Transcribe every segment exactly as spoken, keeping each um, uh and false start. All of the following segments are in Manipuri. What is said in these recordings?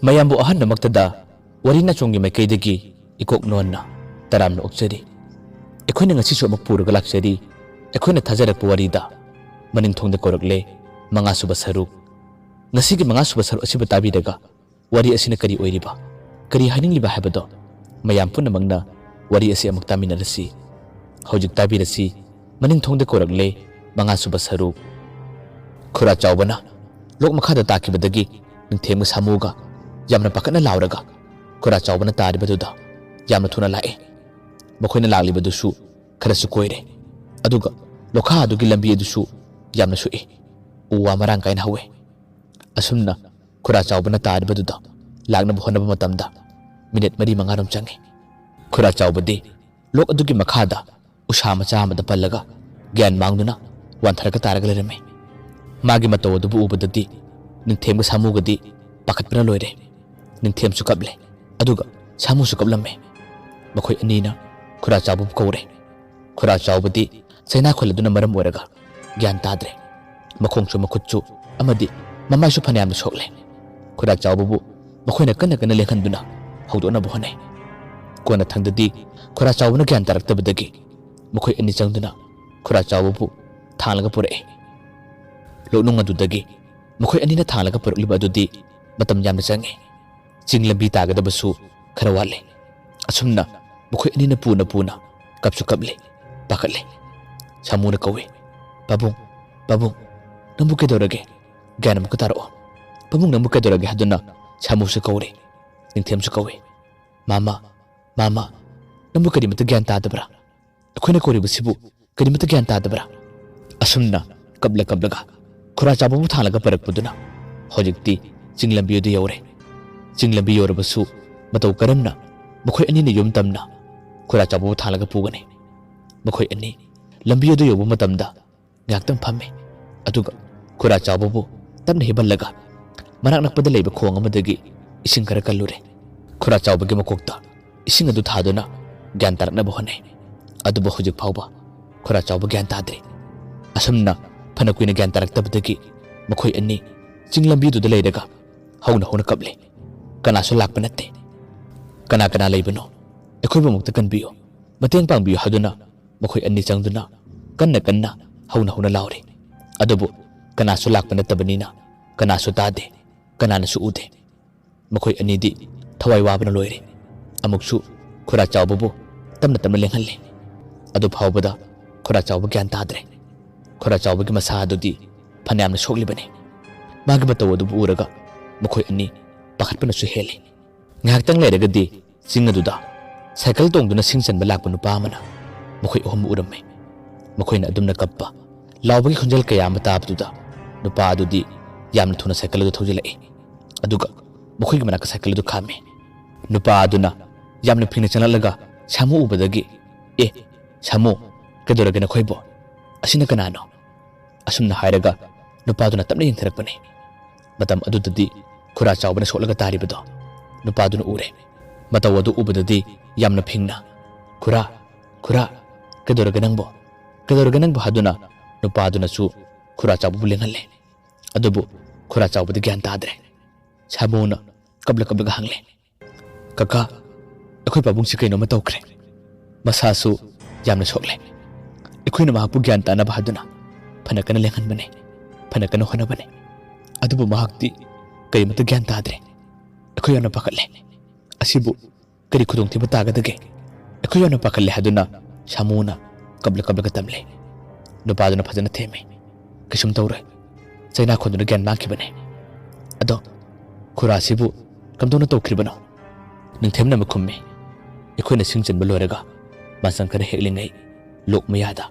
ꯃꯌꯥꯝꯕꯨ ꯑꯍꯥꯟꯕꯃꯛꯇꯗ ꯋꯥꯔꯤ ꯅꯥꯆꯣꯝꯒꯤ ꯃꯥꯏꯀꯩꯗꯒꯤ ꯏꯀꯣꯛ ꯅꯣꯟꯅ ꯇꯔꯥꯝꯅ ꯑꯣꯛꯆꯔꯤ꯫ ꯑꯩꯈꯣꯏꯅ ꯉꯁꯤꯁꯨ ꯑꯃꯨꯛ ꯄꯨꯔꯒ ꯂꯥꯛꯆꯔꯤ꯫ ꯑꯩꯈꯣꯏꯅ ꯊꯥꯖꯔꯛꯄ ꯋꯥꯔꯤꯗ ꯃꯅꯤꯡ ꯊꯣꯡꯗ ꯀꯧꯔꯛꯂꯦ, ꯃꯉꯥꯁꯨꯕ ꯁꯔꯨꯛ꯫ ꯉꯁꯤꯒꯤ ꯃꯉꯥꯁꯨꯕ ꯁꯔꯨꯛ ꯑꯁꯤꯕꯨ ꯇꯥꯕꯤꯔꯒ ꯋꯥꯔꯤ ꯑꯁꯤꯅ ꯀꯔꯤ ꯑꯣꯏꯔꯤꯕ, ꯀꯔꯤ ꯍꯥꯏꯅꯤꯡꯂꯤꯕ ꯍꯥꯏꯕꯗꯣ ꯃꯌꯥꯝ ꯄꯨꯝꯅꯃꯛꯅ ꯋꯥꯔꯤ ꯑꯁꯤ ꯑꯃꯨꯛ ꯇꯥꯃꯤꯟꯅꯔꯁꯤ꯫ ꯍꯧꯖꯤꯛ ꯇꯥꯕꯤꯔꯁꯤ, ꯃꯅꯤꯡ ꯊꯣꯡꯗ ꯀꯧꯔꯛꯂꯦ, ꯃꯉꯥꯁꯨꯕ ꯁꯔꯨꯛ꯫ ꯈꯨꯔꯥ ꯆꯥꯎꯕꯅ ꯂꯣꯛ ꯃꯈꯥꯗ ꯇꯥꯈꯤꯕꯗꯒꯤ ꯅꯤꯡꯊꯦꯝꯒ ꯁꯥꯃꯨꯒ ꯌꯥꯝꯅ ꯄꯥꯈꯠꯅ ꯂꯥꯎꯔꯒ ꯈꯨꯔꯥ ꯆꯥꯎꯕꯅ ꯇꯥꯔꯤꯕꯗꯨꯗ ꯌꯥꯝꯅ ꯊꯨꯅ ꯂꯥꯛꯑꯦ꯫ ꯃꯈꯣꯏꯅ ꯂꯥꯛꯂꯤꯕꯗꯨꯁꯨ ꯈꯔꯁꯨ ꯀꯣꯏꯔꯦ, ꯑꯗꯨꯒ ꯂꯣꯈꯥ ꯑꯗꯨꯒꯤ ꯂꯝꯕꯤ ꯑꯗꯨꯁꯨ ꯌꯥꯝꯅ ꯁꯣꯛꯏ꯫ ꯎ ꯋꯥ ꯃꯔꯥꯡ ꯀꯥꯏꯅ ꯍꯧꯋꯦ꯫ ꯑꯁꯨꯝꯅ ꯈꯨꯔꯥ ꯆꯥꯎꯕꯅ ꯇꯥꯔꯤꯕꯗꯨꯗ ꯂꯥꯛꯅꯕ ꯍꯣꯠꯅꯕ ꯃꯇꯝꯗ ꯃꯤꯅꯤꯠ ꯃꯔꯤ ꯃꯉꯥꯔꯣꯝ ꯆꯪꯉꯤ꯫ ꯈꯨꯔꯥ ꯆꯥꯎꯕꯗꯤ ꯂꯣꯛ ꯑꯗꯨꯒꯤ ꯃꯈꯥꯗ ꯎꯁꯥ ꯃꯆꯥ ꯑꯃꯗ ꯄꯜꯂꯒ ꯒ꯭ꯌꯥꯟ ꯃꯥꯡꯗꯨꯅ ꯋꯥꯟꯊꯔꯒ ꯇꯥꯔꯒ ꯂꯩꯔꯝꯃꯤ꯫ ꯃꯥꯒꯤ ꯃꯇꯧ ꯑꯗꯨꯕꯨ ꯎꯕꯗꯗꯤ ꯅꯤꯡꯊꯦꯝꯒ ꯁꯥꯃꯨꯒꯗꯤ ꯄꯥꯈꯠꯄꯅ ꯂꯣꯏꯔꯦ꯫ ꯅꯤꯡꯊꯦꯝꯁꯨ ꯀꯞꯂꯦ, ꯑꯗꯨꯒ ꯁꯥꯃꯨꯁꯨ ꯀꯞꯂꯝꯃꯦ꯫ ꯃꯈꯣꯏ ꯑꯅꯤꯅ ꯈꯨꯔꯥ ꯆꯥꯎꯕꯕꯨ ꯀꯧꯔꯦ꯫ ꯈꯨꯔꯥ ꯆꯥꯎꯕꯗꯤ ꯆꯩꯅꯥ ꯈꯣꯜꯂꯗꯨꯅ ꯃꯔꯝ ꯑꯣꯏꯔꯒ ꯒ꯭ꯌꯥꯟ ꯇꯥꯗ꯭ꯔꯦ꯫ ꯃꯈꯣꯡꯁꯨ ꯃꯈꯨꯠꯁꯨ ꯑꯃꯗꯤ ꯃꯃꯥꯏꯁꯨ ꯐꯅꯌꯥꯝꯅ ꯁꯣꯛꯂꯦ꯫ ꯈꯨꯔꯥ ꯆꯥꯎꯕꯕꯨ ꯃꯈꯣꯏꯅ ꯀꯟꯅ ꯀꯟꯅ ꯂꯦꯡꯍꯟꯗꯨꯅ ꯍꯧꯗꯣꯛꯅꯕ ꯍꯣꯠꯅꯩ꯫ ꯀꯣꯟꯅꯊꯪꯗꯗꯤ ꯈꯨꯔꯥ ꯆꯥꯎꯕꯅ ꯒ꯭ꯌꯥꯟ ꯇꯥꯔꯛꯇꯕꯗꯒꯤ ꯃꯈꯣꯏ ꯑꯅꯤ ꯆꯪꯗꯨꯅ ꯈꯨꯔꯥ ꯆꯥꯎꯕꯕꯨ ꯊꯥꯡꯂꯒ ꯄꯨꯔꯛꯏ꯫ ꯂꯣꯛꯅꯨꯡ ꯑꯗꯨꯗꯒꯤ ꯃꯈꯣꯏ ꯑꯅꯤꯅ ꯊꯥꯡꯂꯒ ꯄꯨꯔꯛꯂꯤꯕ ꯑꯗꯨꯗꯤ ꯃꯇꯝ ꯌꯥꯝꯅ ꯆꯪꯉꯤ꯫ ꯆꯤꯡ ꯂꯝꯕꯤ ꯇꯥꯒꯗꯕꯁꯨ ꯈꯔ ꯋꯥꯠꯂꯤ꯫ ꯑꯁꯨꯝꯅ ꯃꯈꯣꯏ ꯑꯅꯤꯅ ꯄꯨꯅ ꯄꯨꯅ ꯀꯞꯁꯨ ꯀꯞꯂꯤ, ꯄꯥꯈꯠꯂꯤ꯫ ꯁꯥꯃꯨꯅ ꯀꯧꯏ, "ꯄꯥꯕꯨꯡ, ꯄꯥꯕꯨꯡ, ꯅꯪꯕꯨ ꯀꯩꯗꯧꯔꯒꯦ? ꯒ꯭ꯌꯥꯟ ꯑꯃꯨꯛꯀ ꯇꯥꯔꯛꯑꯣ꯫ ꯄꯥꯕꯨꯡ, ꯅꯪꯕꯨ ꯀꯩꯗꯧꯔꯒꯦ?" ꯍꯥꯏꯗꯨꯅ ꯁꯥꯃꯨꯁꯨ ꯀꯧꯔꯤ, ꯅꯤꯡꯊꯦꯝꯁꯨ ꯀꯧꯏ꯫ "ꯃꯥꯃ, ꯃꯥꯃ, ꯅꯪꯕꯨ ꯀꯔꯤꯃꯠꯇ ꯒ꯭ꯌꯥꯟ ꯇꯥꯗꯕ꯭ꯔꯥ? ꯑꯩꯈꯣꯏꯅ ꯀꯧꯔꯤꯕꯁꯤꯕꯨ ꯀꯔꯤꯃꯠꯇ ꯒ꯭ꯌꯥꯟ ꯇꯥꯗꯕ꯭ꯔꯥ?" ꯑꯁꯨꯝꯅ ꯀꯞꯂ ꯀꯞꯂꯒ ꯈꯨꯔꯥ ꯆꯥꯎꯕꯕꯨ ꯊꯥꯡꯂꯒ ꯄꯨꯔꯛꯄꯗꯨꯅ ꯍꯧꯖꯤꯛꯇꯤ ꯆꯤꯡ ꯂꯝꯕꯤ ꯑꯗꯨ ꯌꯧꯔꯦ꯫ ꯆꯤꯡ ꯂꯝꯕꯤ ꯌꯧꯔꯕꯁꯨ ꯃꯇꯧ ꯀꯔꯝꯅ ꯃꯈꯣꯏ ꯑꯅꯤꯅ ꯌꯨꯝ ꯇꯝꯅ ꯈꯨꯔꯥ ꯆꯥꯎꯕꯕꯨ ꯊꯥꯡꯂꯒ ꯄꯨꯒꯅꯤ? ꯃꯈꯣꯏ ꯑꯅꯤ ꯂꯝꯕꯤ ꯑꯗꯨ ꯌꯧꯕ ꯃꯇꯝꯗ ꯉꯥꯏꯍꯥꯛꯇꯪ ꯐꯝꯃꯤ꯫ ꯑꯗꯨꯒ ꯈꯨꯔꯥ ꯆꯥꯎꯕꯕꯨ ꯇꯞꯅ ꯍꯤꯞꯍꯜꯂꯒ ꯃꯅꯥꯛ ꯅꯛꯄꯗ ꯂꯩꯕ ꯈꯣꯡ ꯑꯃꯗꯒꯤ ꯏꯁꯤꯡ ꯈꯔ ꯀꯜꯂꯨꯔꯦ꯫ ꯈꯨꯔꯥ ꯆꯥꯎꯕꯒꯤ ꯃꯀꯣꯛꯇ ꯏꯁꯤꯡ ꯑꯗꯨ ꯊꯥꯗꯨꯅ ꯒ꯭ꯌꯥꯟ ꯇꯥꯔꯛꯅꯕ ꯍꯣꯠꯅꯩ꯫ ꯑꯗꯨꯕꯨ ꯍꯧꯖꯤꯛ ꯐꯥꯎꯕ ꯈꯨꯔꯥ ꯆꯥꯎꯕ ꯒ꯭ꯌꯥꯟ ꯇꯥꯗ꯭ꯔꯤ꯫ ꯑꯁꯨꯝꯅ ꯐꯅ ꯀꯨꯏꯅ ꯒ꯭ꯌꯥꯟ ꯇꯥꯔꯛꯇꯕꯗꯒꯤ ꯃꯈꯣꯏ ꯑꯅꯤ ꯆꯤꯡ ꯂꯝꯕꯤꯗꯨꯗ ꯂꯩꯔꯒ ꯍꯧꯅ ꯍꯧꯅ ꯀꯞꯂꯤ꯫ ꯀꯅꯥꯁꯨ ꯂꯥꯛꯄ ꯅꯠꯇꯦ꯫ "ꯀꯅꯥ ꯀꯅꯥ ꯂꯩꯕꯅꯣ? ꯑꯩꯈꯣꯏꯕꯨ ꯑꯃꯨꯛꯇ ꯀꯟꯕꯤꯌꯨ, ꯃꯇꯦꯡ ꯄꯥꯡꯕꯤꯌꯨ" ꯍꯥꯏꯗꯨꯅ ꯃꯈꯣꯏ ꯑꯅꯤ ꯆꯪꯗꯨꯅ ꯀꯟꯅ ꯀꯟꯅ ꯍꯧꯅ ꯍꯧꯅ ꯂꯥꯎꯔꯤ꯫ ꯑꯗꯨꯕꯨ ꯀꯅꯥꯁꯨ ꯂꯥꯛꯄ ꯅꯠꯇꯕꯅꯤꯅ ꯀꯅꯥꯁꯨ ꯇꯥꯗꯦ, ꯀꯅꯥꯅꯁꯨ ꯎꯗꯦ꯫ ꯃꯈꯣꯏ ꯑꯅꯤꯗꯤ ꯊꯋꯥꯏ ꯋꯥꯕꯅ ꯂꯣꯏꯔꯦ꯫ ꯑꯃꯨꯛꯁꯨ ꯈꯨꯔꯥ ꯆꯥꯎꯕꯕꯨ ꯇꯞꯅ ꯇꯞꯅ ꯂꯦꯡꯍꯜꯂꯤ꯫ ꯑꯗꯨ ꯐꯥꯎꯕꯗ ꯈꯨꯔꯥ ꯆꯥꯎꯕ ꯒ꯭ꯌꯥꯟ ꯇꯥꯗ꯭ꯔꯦ꯫ ꯈꯨꯔꯥ ꯆꯥꯎꯕꯒꯤ ꯃꯁꯥ ꯑꯗꯨꯗꯤ ꯐꯅꯌꯥꯝꯅ ꯁꯣꯛꯂꯤꯕꯅꯤ꯫ ꯃꯥꯒꯤ ꯃꯇꯧ ꯑꯗꯨꯕꯨ ꯎꯔꯒ ꯃꯈꯣꯏ ꯑꯅꯤ ꯄꯥꯈꯠꯄꯅꯁꯨ ꯍꯦꯜꯂꯤ꯫ ꯉꯥꯏꯍꯥꯛꯇꯪ ꯂꯩꯔꯒꯗꯤ ꯆꯤꯡ ꯑꯗꯨꯗ ꯁꯥꯏꯀꯜ ꯇꯣꯡꯗꯨꯅ ꯁꯤꯡ ꯆꯟꯕ ꯂꯥꯛꯄ ꯅꯨꯄꯥ ꯑꯃꯅ ꯃꯈꯣꯏ ꯑꯍꯨꯝ ꯎꯔꯝꯃꯤ꯫ ꯃꯈꯣꯏꯅ ꯑꯗꯨꯝꯅ ꯀꯞꯄ, ꯂꯥꯎꯕꯒꯤ ꯈꯣꯟꯖꯦꯜ ꯀꯌꯥ ꯑꯃ ꯇꯥꯕꯗꯨꯗ ꯅꯨꯄꯥ ꯑꯗꯨꯗꯤ ꯌꯥꯝꯅ ꯊꯨꯅ ꯁꯥꯏꯀꯜ ꯑꯗꯨ ꯊꯧꯖꯤꯜꯂꯛꯏ꯫ ꯑꯗꯨꯒ ꯃꯈꯣꯏꯒꯤ ꯃꯅꯥꯛꯇ ꯁꯥꯏꯀꯜ ꯑꯗꯨ ꯈꯥꯝꯃꯤ꯫ ꯅꯨꯄꯥ ꯑꯗꯨꯅ ꯌꯥꯝꯅ ꯐꯤꯡꯅ ꯆꯪꯂꯛꯂꯒ ꯁꯥꯃꯨ ꯎꯕꯗꯒꯤ, "ꯑꯦ, ꯁꯥꯃꯨ, ꯀꯩꯗꯧꯔꯒꯦ ꯅꯈꯣꯏꯕꯣ? ꯑꯁꯤꯅ ꯀꯅꯥꯅꯣ?" ꯑꯁꯨꯝꯅ ꯍꯥꯏꯔꯒ ꯅꯨꯄꯥꯗꯨꯅ ꯇꯞꯅ ꯌꯦꯡꯊꯔꯛꯄꯅꯤ꯫ ꯃꯇꯝ ꯑꯗꯨꯗꯗꯤ ꯈꯨꯔꯥ ꯆꯥꯎꯕꯅ ꯁꯣꯛꯂꯒ ꯇꯥꯔꯤꯕꯗꯣ ꯅꯨꯄꯥꯗꯨꯅ ꯎꯔꯦ꯫ ꯃꯇꯧ ꯑꯗꯨ ꯎꯕꯗꯗꯤ ꯌꯥꯝꯅ ꯐꯤꯡꯅ, "ꯈꯨꯔꯥ, ꯈꯨꯔꯥ, ꯀꯩꯗꯧꯔꯒꯦ ꯅꯪꯕꯣ? ꯀꯩꯗꯧꯔꯒꯦ ꯅꯪꯕꯣ?" ꯍꯥꯏꯗꯨꯅ ꯅꯨꯄꯥꯗꯨꯅꯁꯨ ꯈꯨꯔꯥ ꯆꯥꯎꯕꯕꯨ ꯂꯦꯡꯍꯜꯂꯦ꯫ ꯑꯗꯨꯕꯨ ꯈꯨꯔꯥ ꯆꯥꯎꯕꯗꯤ ꯒ꯭ꯌꯥꯟ ꯇꯥꯗ꯭ꯔꯦ꯫ ꯁꯥꯃꯨꯅ ꯀꯞꯂ ꯀꯞꯂꯒ ꯍꯪꯂꯦ, "ꯀꯀꯥ, ꯑꯩꯈꯣꯏ ꯄꯥꯕꯨꯡꯁꯤ ꯀꯩꯅꯣꯝꯃ ꯇꯧꯈ꯭ꯔꯦ꯫ ꯃꯁꯥꯁꯨ ꯌꯥꯝꯅ ꯁꯣꯛꯂꯦ꯫ ꯑꯩꯈꯣꯏꯅ ꯃꯍꯥꯛꯄꯨ ꯒ꯭ꯌꯥꯟ ꯇꯥꯅꯕ ꯍꯥꯏꯗꯨꯅ ꯐꯅ ꯀꯟꯅ ꯂꯦꯡꯍꯟꯕꯅꯦ, ꯐꯅ ꯀꯟꯅ ꯍꯣꯠꯅꯕꯅꯦ꯫ ꯑꯗꯨꯕꯨ ꯃꯍꯥꯛꯇꯤ ꯀꯔꯤꯃꯠꯇ ꯒ꯭ꯌꯥꯟ ꯇꯥꯗ꯭ꯔꯦ꯫ ꯑꯩꯈꯣꯏ ꯌꯥꯝꯅ ꯄꯥꯈꯠꯂꯦ꯫ ꯑꯁꯤꯕꯨ ꯀꯔꯤ ꯈꯨꯗꯣꯡꯊꯤꯕ ꯇꯥꯒꯗꯒꯦ? ꯑꯩꯈꯣꯏ ꯌꯥꯝꯅ ꯄꯥꯈꯠꯂꯦ" ꯍꯥꯏꯗꯨꯅ ꯁꯥꯃꯨꯅ ꯀꯞꯂ ꯀꯞꯂꯒ ꯇꯝꯂꯦ꯫ ꯅꯨꯄꯥꯗꯨꯅ ꯐꯖꯅ ꯊꯦꯝꯃꯤ, "ꯀꯩꯁꯨꯝ ꯇꯧꯔꯣꯏ꯫ ꯆꯩꯅꯥ ꯈꯣꯟꯗꯨꯅ ꯒ꯭ꯌꯥꯟ ꯃꯥꯡꯈꯤꯕꯅꯦ꯫ ꯑꯗꯣ ꯈꯨꯔꯥꯁꯤꯕꯨ ꯀꯝꯗꯧꯅ ꯇꯧꯈ꯭ꯔꯤꯕꯅꯣ?" ꯅꯤꯡꯊꯦꯝꯅ ꯑꯃ ꯈꯨꯝꯃꯤ, "ꯑꯩꯈꯣꯏꯅ ꯁꯤꯡ ꯆꯟꯕ ꯂꯣꯏꯔꯒ ꯃꯥꯟꯁꯪ ꯈꯔ ꯍꯦꯛꯂꯤꯉꯩ ꯂꯣꯛ ꯃꯌꯥꯗ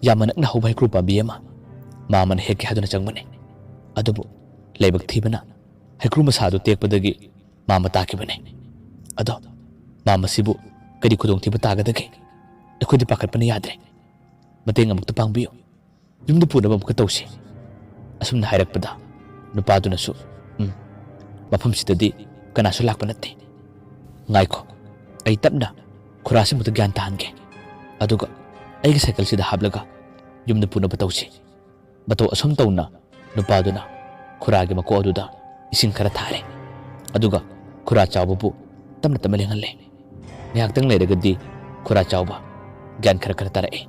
ꯌꯥꯝꯅ ꯅꯛꯅ ꯍꯧꯕ ꯍꯩꯀ꯭ꯔꯨ ꯄꯥꯝꯕꯤ ꯑꯃ ꯃꯥꯝꯃꯅ ꯍꯦꯛꯀꯦ ꯍꯥꯏꯗꯨꯅ ꯆꯪꯕꯅꯤ꯫ ꯑꯗꯨꯕꯨ ꯂꯥꯏꯕꯛ ꯊꯤꯕꯅ ꯍꯩꯀ꯭ꯔꯨ ꯃꯁꯥ ꯑꯗꯨ ꯇꯦꯛꯄꯗꯒꯤ ꯃꯥꯝꯃ ꯇꯥꯈꯤꯕꯅꯤ꯫ ꯑꯗꯣ ꯃꯥꯝꯃꯁꯤꯕꯨ ꯀꯔꯤ ꯈꯨꯗꯣꯡꯊꯤꯕ ꯇꯥꯒꯗꯒꯦ? ꯑꯩꯈꯣꯏꯗꯤ ꯄꯥꯈꯠꯄꯅ ꯌꯥꯗ꯭ꯔꯦ꯫ ꯃꯇꯦꯡ ꯑꯃꯨꯛꯇ ꯄꯥꯡꯕꯤꯌꯨ꯫ ꯌꯨꯝꯗ ꯄꯨꯅꯕ ꯑꯃꯨꯛꯀ ꯇꯧꯁꯤ꯫" ꯑꯁꯨꯝꯅ ꯍꯥꯏꯔꯛꯄꯗ ꯅꯨꯄꯥꯗꯨꯅꯁꯨ, "ꯎꯝ, ꯃꯐꯝꯁꯤꯗꯗꯤ ꯀꯅꯥꯁꯨ ꯂꯥꯛꯄ ꯅꯠꯇꯦ꯫ ꯉꯥꯏꯈꯣ, ꯑꯩ ꯇꯞꯅ ꯈꯨꯔꯥꯁꯤꯃꯨꯛꯇ ꯒ꯭ꯌꯥꯟ ꯇꯥꯍꯟꯒꯦ꯫ ꯑꯗꯨꯒ ꯑꯩꯒꯤ ꯁꯥꯏꯀꯜꯁꯤꯗ ꯍꯥꯞꯂꯒ ꯌꯨꯝꯗ ꯄꯨꯅꯕ ꯇꯧꯁꯤ꯫" ꯃꯇꯧ ꯑꯁꯨꯝ ꯇꯧꯅ ꯅꯨꯄꯥꯗꯨꯅ ꯈꯨꯔꯥꯒꯤ ꯃꯀꯣꯛ ꯑꯗꯨꯗ ꯏꯁꯤꯡ ꯈꯔ ꯊꯥꯔꯦ꯫ ꯑꯗꯨꯒ ꯈꯨꯔꯥ ꯆꯥꯎꯕꯕꯨ ꯇꯞꯅ ꯇꯞꯅ ꯂꯦꯡꯍꯜꯂꯦ꯫ ꯉꯥꯏꯍꯥꯛꯇꯪ ꯂꯩꯔꯒꯗꯤ ꯈꯨꯔꯥ ꯆꯥꯎꯕ ꯒ꯭ꯌꯥꯟ ꯈꯔ ꯈꯔ ꯇꯥꯔꯛꯑꯦ꯫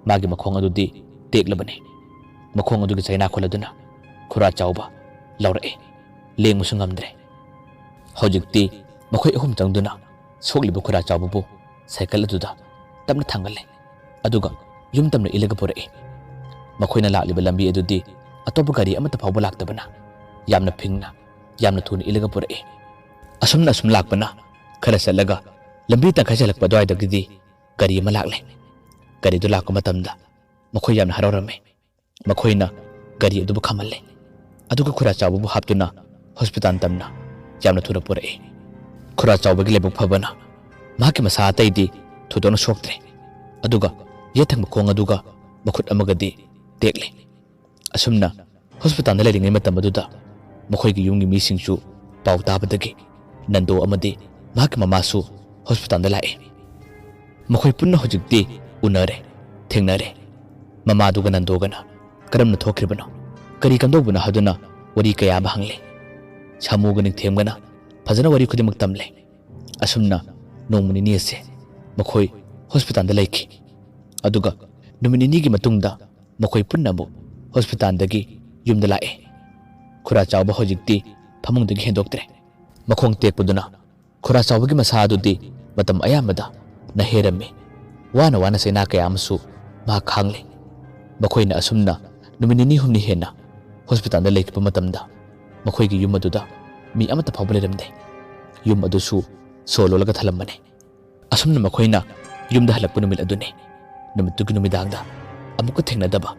ꯃꯥꯒꯤ ꯃꯈꯣꯡ ꯑꯗꯨꯗꯤ ꯇꯦꯛꯂꯕꯅꯤ꯫ ꯃꯈꯣꯡ ꯑꯗꯨꯒꯤ ꯆꯩꯅꯥ ꯈꯨꯜ ꯑꯗꯨꯅ ꯈꯨꯔꯥ ꯆꯥꯎꯕ ꯂꯧꯔꯛꯑꯦ꯫ ꯂꯦꯡꯕꯁꯨ ꯉꯝꯗ꯭ꯔꯦ꯫ ꯍꯧꯖꯤꯛꯇꯤ ꯃꯈꯣꯏ ꯑꯍꯨꯝ ꯆꯪꯗꯨꯅ ꯁꯣꯛꯂꯤꯕ ꯈꯨꯔꯥ ꯆꯥꯎꯕꯕꯨ ꯁꯥꯏꯀꯜ ꯑꯗꯨꯗ ꯇꯞꯅ ꯊꯥꯡꯒꯠꯂꯦ꯫ ꯑꯗꯨꯒ ꯌꯨꯝ ꯇꯝꯅ ꯏꯜꯂꯒ ꯄꯨꯔꯛꯏ꯫ ꯃꯈꯣꯏꯅ ꯂꯥꯛꯂꯤꯕ ꯂꯝꯕꯤ ꯑꯗꯨꯗꯤ ꯑꯇꯣꯞꯄ ꯒꯥꯔꯤ ꯑꯃꯠꯇ ꯐꯥꯎꯕ ꯂꯥꯛꯇꯕꯅ ꯌꯥꯝꯅ ꯐꯤꯡꯅ, ꯌꯥꯝꯅ ꯊꯨꯅ ꯏꯜꯂꯒ ꯄꯨꯔꯛꯏ꯫ ꯑꯁꯨꯝꯅ ꯑꯁꯨꯝ ꯂꯥꯛꯄꯅ ꯈꯔ ꯆꯠꯂꯒ ꯂꯝꯕꯤ ꯇꯪꯈꯥꯏ ꯆꯜꯂꯛꯄ ꯑꯗꯨꯋꯥꯏꯗꯒꯤꯗꯤ ꯒꯥꯔꯤ ꯑꯃ ꯂꯥꯛꯂꯦ꯫ ꯒꯥꯔꯤꯗꯨ ꯂꯥꯛꯄ ꯃꯇꯝꯗ ꯃꯈꯣꯏ ꯌꯥꯝꯅ ꯍꯔꯥꯎꯔꯝꯃꯤ꯫ ꯃꯈꯣꯏꯅ ꯒꯥꯔꯤ ꯑꯗꯨꯕꯨ ꯈꯥꯝꯍꯜꯂꯦ꯫ ꯑꯗꯨꯒ ꯈꯨꯔꯥ ꯆꯥꯎꯕꯕꯨ ꯍꯥꯞꯇꯨꯅ ꯍꯣꯁꯄꯤꯇꯥꯜ ꯇꯝꯅ ꯌꯥꯝꯅ ꯊꯨꯅ ꯄꯨꯔꯛꯏ꯫ ꯈꯨꯔꯥ ꯆꯥꯎꯕꯒꯤ ꯂꯥꯏꯕꯛ ꯐꯕꯅ ꯃꯍꯥꯛꯀꯤ ꯃꯁꯥ ꯑꯇꯩꯗꯤ ꯊꯣꯏꯗꯣꯛꯅ ꯁꯣꯛꯇ꯭ꯔꯦ꯫ ꯑꯗꯨꯒ ꯌꯦꯠ ꯊꯪꯕ ꯈꯣꯡ ꯑꯗꯨꯒ ꯃꯈꯨꯠ ꯑꯃꯒꯗꯤ ꯇꯦꯛꯂꯦ꯫ ꯑꯁꯨꯝꯅ ꯍꯣꯁꯄꯤꯇꯥꯜꯗ ꯂꯩꯔꯤꯉꯩ ꯃꯇꯝ ꯑꯗꯨꯗ ꯃꯈꯣꯏꯒꯤ ꯌꯨꯝꯒꯤ ꯃꯤꯁꯤꯡꯁꯨ ꯄꯥꯎ ꯇꯥꯕꯗꯒꯤ ꯅꯟꯗꯣ ꯑꯃꯗꯤ ꯃꯍꯥꯛꯀꯤ ꯃꯃꯥꯁꯨ ꯍꯣꯁꯄꯤꯇꯥꯜꯗ ꯂꯥꯛꯏ꯫ ꯃꯈꯣꯏ ꯄꯨꯟꯅ ꯍꯧꯖꯤꯛꯇꯤ ꯎꯅꯔꯦ, ꯊꯦꯡꯅꯔꯦ꯫ ꯃꯃꯥꯗꯨꯒ ꯅꯟꯗꯣꯒꯅ ꯀꯔꯝꯅ ꯊꯣꯛꯈ꯭ꯔꯤꯕꯅꯣ, ꯀꯔꯤ ꯀꯝꯗꯧꯕꯅꯣ ꯍꯥꯏꯗꯨꯅ ꯋꯥꯔꯤ ꯀꯌꯥ ꯑꯃ ꯍꯪꯂꯦ꯫ ꯁꯥꯃꯨꯒ ꯅꯤꯡꯊꯦꯝꯒꯅ ꯐꯖꯅ ꯋꯥꯔꯤ ꯈꯨꯗꯤꯡꯃꯛ ꯇꯝꯂꯦ꯫ ꯑꯁꯨꯝꯅ ꯅꯣꯡꯃ ꯅꯤꯅꯤ ꯑꯁꯦ ꯃꯈꯣꯏ ꯍꯣꯁꯄꯤꯇꯥꯜꯗ ꯂꯩꯈꯤ꯫ ꯑꯗꯨꯒ ꯅꯨꯃꯤꯠ ꯅꯤꯅꯤꯒꯤ ꯃꯇꯨꯡꯗ ꯃꯈꯣꯏ ꯄꯨꯟꯅ ꯑꯃꯨꯛ ꯍꯣꯁꯄꯤꯇꯥꯜꯗꯒꯤ ꯌꯨꯝꯗ ꯂꯥꯛꯑꯦ꯫ ꯈꯨꯔꯥ ꯆꯥꯎꯕ ꯍꯧꯖꯤꯛꯇꯤ ꯐꯃꯨꯡꯗꯒꯤ ꯍꯦꯟꯗꯣꯛꯇ꯭ꯔꯦ꯫ ꯃꯈꯣꯡ ꯇꯦꯛꯄꯗꯨꯅ ꯈꯨꯔꯥ ꯆꯥꯎꯕꯒꯤ ꯃꯁꯥ ꯑꯗꯨꯗꯤ ꯃꯇꯝ ꯑꯌꯥꯝꯕꯗ ꯅꯥꯍꯦꯔꯝꯃꯤ꯫ ꯋꯥꯅ ꯋꯥꯅ ꯆꯩꯅꯥ ꯀꯌꯥ ꯑꯃꯁꯨ ꯃꯍꯥꯛ ꯈꯥꯡꯂꯤ꯫ ꯃꯈꯣꯏꯅ ꯑꯁꯨꯝꯅ ꯅꯨꯃꯤꯠ ꯅꯤꯅꯤ ꯍꯨꯝꯅꯤ ꯍꯦꯟꯅ ꯍꯣꯁꯄꯤꯇꯥꯜꯗ ꯂꯩꯈꯤꯕ ꯃꯇꯝꯗ ꯃꯈꯣꯏꯒꯤ ꯌꯨꯝ ꯑꯗꯨꯗ ꯃꯤ ꯑꯃꯠꯇ ꯐꯥꯎꯕ ꯂꯩꯔꯝꯗꯦ꯫ ꯌꯨꯝ ꯑꯗꯨꯁꯨ ꯁꯣ ꯂꯣꯜꯂꯒ ꯊꯜꯂꯝꯕꯅꯤ꯫ ꯑꯁꯨꯝꯅ ꯃꯈꯣꯏꯅ ꯌꯨꯝꯗ ꯍꯜꯂꯛꯄ ꯅꯨꯃꯤꯠ ꯑꯗꯨꯅꯤ꯫ ꯅꯨꯃꯤꯠꯇꯨꯒꯤ ꯅꯨꯃꯤꯗꯥꯡꯗ ꯑꯃꯨꯛꯀ ꯊꯦꯡꯅꯗꯕ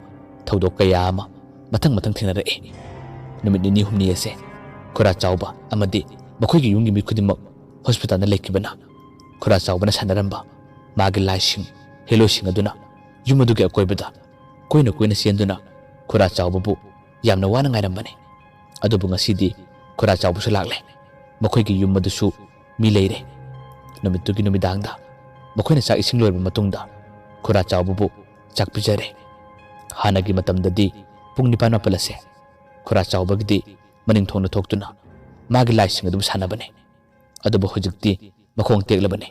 ꯊꯧꯗꯣꯛ ꯀꯌꯥ ꯑꯃ ꯃꯊꯪ ꯃꯊꯪ ꯊꯦꯡꯅꯔꯛꯏ꯫ ꯅꯨꯃꯤꯠ ꯅꯤꯅꯤ ꯍꯨꯝꯅꯤ ꯑꯁꯦ ꯈꯨꯔꯥ ꯆꯥꯎꯕ ꯑꯃꯗꯤ ꯃꯈꯣꯏꯒꯤ ꯌꯨꯝꯒꯤ ꯃꯤ ꯈꯨꯗꯤꯡꯃꯛ ꯍꯣꯁꯄꯤꯇꯥꯜꯗ ꯂꯩꯈꯤꯕꯅ ꯈꯨꯔꯥ ꯆꯥꯎꯕꯅ ꯁꯥꯟꯅꯔꯝꯕ ꯃꯥꯒꯤ ꯂꯥꯏꯁꯤꯡ, ꯍꯦꯂꯣꯏꯁꯤꯡ ꯑꯗꯨꯅ ꯌꯨꯝ ꯑꯗꯨꯒꯤ ꯑꯀꯣꯏꯕꯗ ꯀꯣꯏꯅ ꯀꯣꯏꯅ ꯆꯦꯟꯗꯨꯅ ꯈꯨꯔꯥ ꯆꯥꯎꯕꯕꯨ ꯌꯥꯝꯅ ꯋꯥꯅ ꯉꯥꯏꯔꯝꯕꯅꯤ꯫ ꯑꯗꯨꯕꯨ ꯉꯁꯤꯗꯤ ꯈꯨꯔꯥ ꯆꯥꯎꯕꯁꯨ ꯂꯥꯛꯂꯦ꯫ ꯃꯈꯣꯏꯒꯤ ꯌꯨꯝ ꯑꯗꯨꯁꯨ ꯃꯤ ꯂꯩꯔꯦ꯫ ꯅꯨꯃꯤꯠꯇꯨꯒꯤ ꯅꯨꯃꯤꯗꯥꯡꯗ ꯃꯈꯣꯏꯅ ꯆꯥꯛ ꯏꯁꯤꯡ ꯂꯣꯏꯔꯕ ꯃꯇꯨꯡꯗ ꯈꯨꯔꯥ ꯆꯥꯎꯕꯕꯨ ꯆꯥꯛ ꯄꯤꯖꯔꯦ꯫ ꯍꯥꯟꯅꯒꯤ ꯃꯇꯝꯗꯗꯤ ꯄꯨꯡ ꯅꯤꯄꯥꯟ ꯃꯥꯄꯜ ꯑꯁꯦ ꯈꯨꯔꯥ ꯆꯥꯎꯕꯒꯤꯗꯤ ꯃꯅꯤꯡ ꯊꯣꯡꯅ ꯊꯣꯛꯇꯨꯅ ꯃꯥꯒꯤ ꯂꯥꯏꯁꯤꯡ ꯑꯗꯨꯕꯨ ꯁꯥꯟꯅꯕꯅꯤ꯫ ꯑꯗꯨꯕꯨ ꯍꯧꯖꯤꯛꯇꯤ ꯃꯈꯣꯡ ꯇꯦꯛꯂꯕꯅꯤ꯫